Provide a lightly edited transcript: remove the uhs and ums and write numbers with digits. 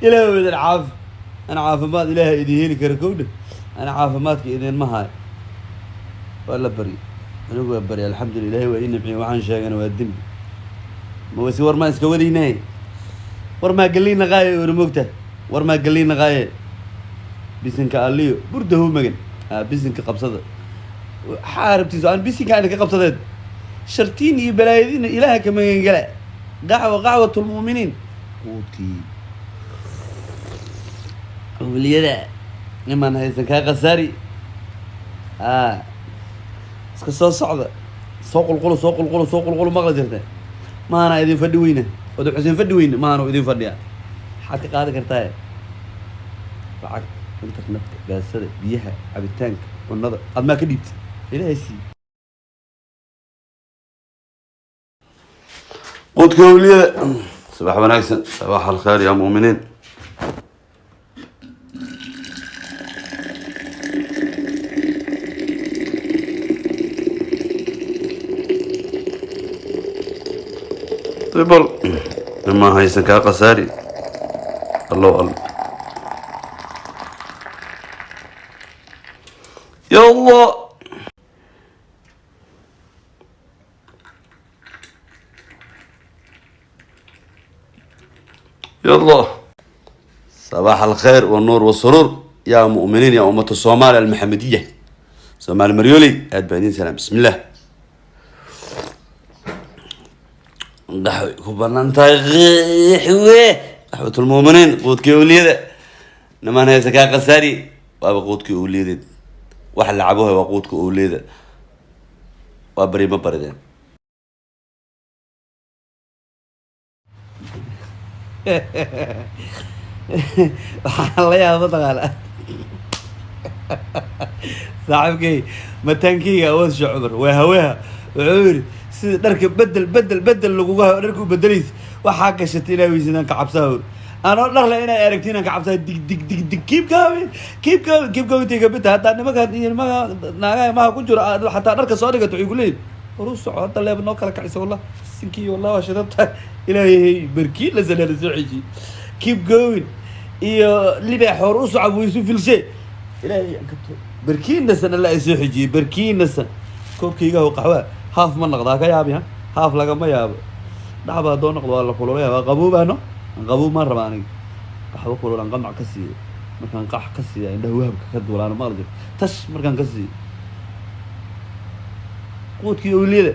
Ilaahu idin caafi. Ana caafimaad ilaahay idin heli kara kowdhe, ana caafimaadka idinma hayo. Waa la barya, anigu waa barya, alxamdulillah, ilahay waa ii nimciyey. Waxaan sheegana waa dembi. Mawasi war maan iska wadaynahay, war maa galley naqaaye ora moogta, war maa galley naqaaye. Bisinka alliyo burdahu magan bisinka qabsada xaarabtiisu aan bisinka idinka qabsadeed shartiin iyo balaayadiina ilaaha ka magangala. Qaxwa qaxwatulmu'miniin, quudkii awliyada niman haysan kaa khasaari. Iska soo socda, soo qulqulo, soo qulqulo, soo qulqulo. Maqli jirta maana idin fadhi weyne, oda Xuseen fadhi weyne maana idin fadhiya. Maxaad ka qaadi kartaa? Lacag, internetka, gaasada, biyaha, cabitaanka, cunada aad maa ka dhiibta ilaahay sii. Quudka awliyada. Sabax wanaagsan, sabax alkhair ya mu'miniin. Bal nimaa haysan kaa khasaari. Allow al ya Allah. Ya Allah. صباح الخير والنور والسرور يا مؤمنين، يا أمة الصومال المحمدية، صومال مريولي، aad baa idin salaam. بسم الله. Qaxwi ku banaan tahay, qaxwe, qaxwat lmuuminiin, quudkii awliyada. Nimaan haysa kaa khasaari. Waaba quudkii awliyadeed, waxa la cabo waa quudka awliyada. Waa bari ma barideen. Waxaan la yaaba mataqaana saaxiibkay mataankeyga Awood Sheekh Cumar waa haweha, wuxuu yidhi sida dharka bedel bedel bedel laguga dharka u bedelaysa, waxaa gashatay ilaa weysadaan ka cabsaa hor anoo dharle inay aragti inaan ka cabsaa. Dig dig dig dig, keep going, keep going, keep going. Take a bit. Hataa nimanka iyo nimanka naagaha maha ku jiro xataa dharka soo dhigato waxay ku leeyihin war u soco hadda leeba noo kala kacisa. Wallah sinkii, wallah waa shidan tahay. Ilaahay barkii la sanana soo xejiyey. Keep going iyo libaax hor u soco buu isu filshe. Ilaahay aan ka to barkiinasan alla ay soo xejiyey. Barkiinasan koobkaygaho qaxwaa haaf ma noqdaa ka yaabi ha haaf lagama yaabo. Dhacba haddoo noqdo waa la kululaya, waa qaboobaano. Aan qaboob maan raba aniga, qaxwo kulul aan qamac ka siiyo. Markaan qax ka siiya indhaha wahabka ka duulaano. Maqli jirto tash markaan ka siiyo quudkii owliyada.